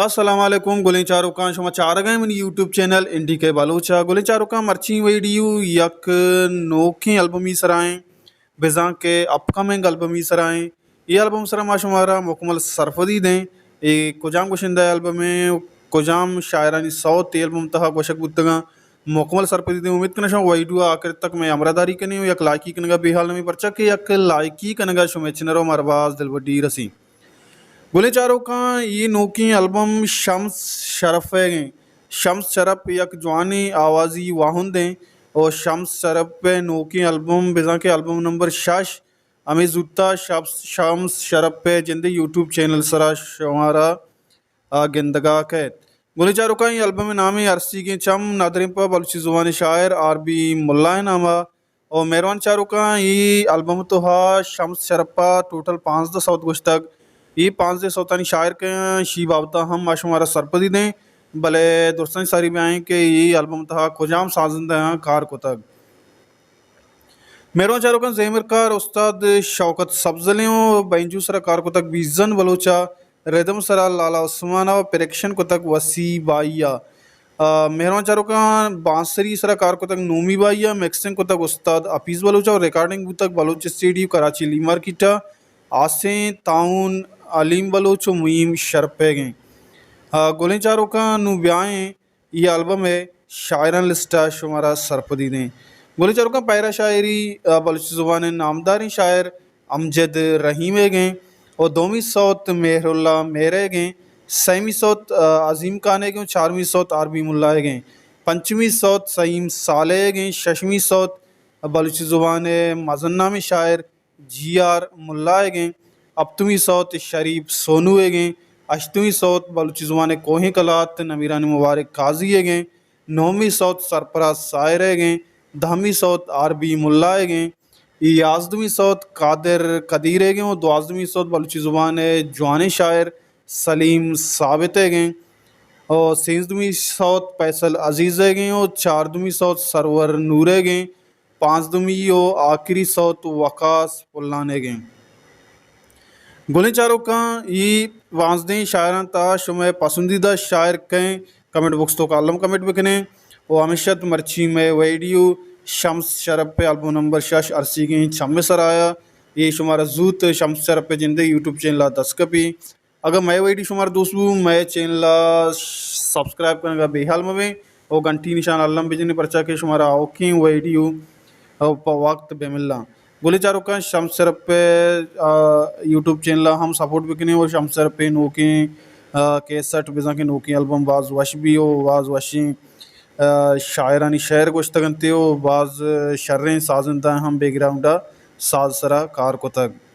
السلام علیکم گلیں چاروکاں، شما چارگ ءَ منی یوٹیوب چینل این ڈی کے بلوچ ءَ۔ گلیں چاروکاں، مرچی ویڈیو یک نوکیں البمی سرا ایں، بزاں کہ اپ کمنگ البمی سرا ایں۔ اے البم سرا ما شمارا مکمل سرپدی دیں، اے کجام گشندہ ءِ البم ایں، کجام شاعرانی سوت اے البم تہا گوشگ بوتگاں، مکمل سرپدی دیں۔ امید کناں شما ویڈیو ءَ آخر تک مئے ہمراہ داری کنیں و یک لائکی کنگا بے حال نہ بیں، پرچا کہ یک لائکی کنگا شمئے چنر و مارا باز دلبڈی رسی۔ گلیں چاروکاں، اے نوکیں البم شمس شرف ءِ ایں۔ شمس شرف یک جوانیں آوازی واہند ایں و شمس شرف ءِ نوکیں البم، بزاں کہ البم نمبر شش، ہمے زوتا شمس، شمس شرف ءِ جندے یوٹیوب چینل سرا شمارا آ گندگا کئیت۔ گلیں چاروکاں، اے البم ءِ نام ایں ارسیگیں چم، ندریں پہ بلوچی زبان ءِ شاعر آر بی ملا ءِ نام ءَ۔ او مہروان چاروکاں، اے البم ءِ تہا شمس شرف ءَ ٹوٹل پانزدہ سوت گوشتگ۔ اے پانزدہ سوتانی شاعر کئے ایں، اشی بابت ءَ ہم ما شمارا سرپدی دیں، بلے درستانی ساری بیائیں کہ اے البم ءِ تہا کجام سازندہ آں کار کتگ۔ مہروان چاروکاں، زیمرکار استاد شوکت سبزل ایں و بینجو سرا کار کتگ بیزن بلوچ ءَ، ردم سرا لالا عثمان ءَ و پریکشن کتگ وسی بائی ءَ۔ آ، مہروان چاروکاں، بانسری سرا کار کتگ نومی بائی ءَ، مکسنگ کتگ استاد حفیظ بلوچ ءَ و ریکارڈنگ بوتگ بلوچ اسٹیڈیو کراچی لی مارکیٹ ءَ۔ ہاسیں تعاون علیم بلوچ و معین شرپ ءِ ایں۔ آ، گلیں چاروکاں، نوں بیائیں اے البم ءِ شاعرانی لسٹ ءَ شمارا سرپدی دیں۔ گلیں چاروکاں، پہلا شاعری، آ، بلوچی زبان ءِ نامداریں شاعر امجد رحیم ءِ ایں و دومی سوت مہر اللہ مہر ءِ ایں، سیمی سوت، آ، عظیم خان ءِ ایں و چارمی سوت آر بی ملا ءِ ایں، پنچمی سوت سعیم صالح ءِ ایں، ششمی سوت بلوچی زبان ءِ مزن نامیں شاعر جی آر ملا ءِ ایں، ہپتمی سوت شریف سونو ءِ ایں، ہشتمی سوت بلوچی زبان ءِ کوہیں کلات نمیران مبارک قاضی ءِ ایں، نہمی سوت سرفراز ساحر ءِ ایں، دہمی سوت آر بی ملا ءِ ایں، یازدہمی سوت قادر قدیر ءِ ایں و دوازدہمی سوت بلوچی زبان ءِ جوانیں شاعر سلیم ثابت ءِ ایں و سیزدہمی سوت فیصل عزیز ءِ ایں و چاردہمی سوت سرور نور ءِ ایں۔ پانزدہمی و آخری سوت وقاص پلان ءِ ایں۔ گلیں چاروکاں، اے پانزدہیں شاعراں تہا شمئے پسندیدہ شاعر کئے ایں؟ کمنٹ باکس ءِ توکا الم کمنٹ بکنیں۔ و ہمیشہ مرچی مئے ویڈیو شمس شرپ ءِ البم نمبر شش ارسیگیں چم ءِ سرا آیا۔ اے شمارا زوت شمس شرپ ءِ جندے یوٹیوب چینل ءَ دست کپی۔ اگاں مئے ویڈیو شمارا دوست بو، مئے چینل ءَ سبسکرائب کنگا بے حال مبیں و گھنٹی نشان الم بجنیں، پرچا کہ شمارا آؤکیں ویڈیو پہ وقت بہ ملاں۔ گلیں چاروکاں، شمس شرپ ءِ، آ، یوٹیوب چینل ءَ ہم سپورٹ بکنیں و شمس شرپ ءِ نوکیں، آ، کیسٹ، بزاں کہ نوکیں البم باز وش بی و باز وشیں، آ، شاعرانی شعر گوشتگ انت و باز شریں سازندہ ہم بیک گراؤنڈ ءَ ساز سرا کار کتگ۔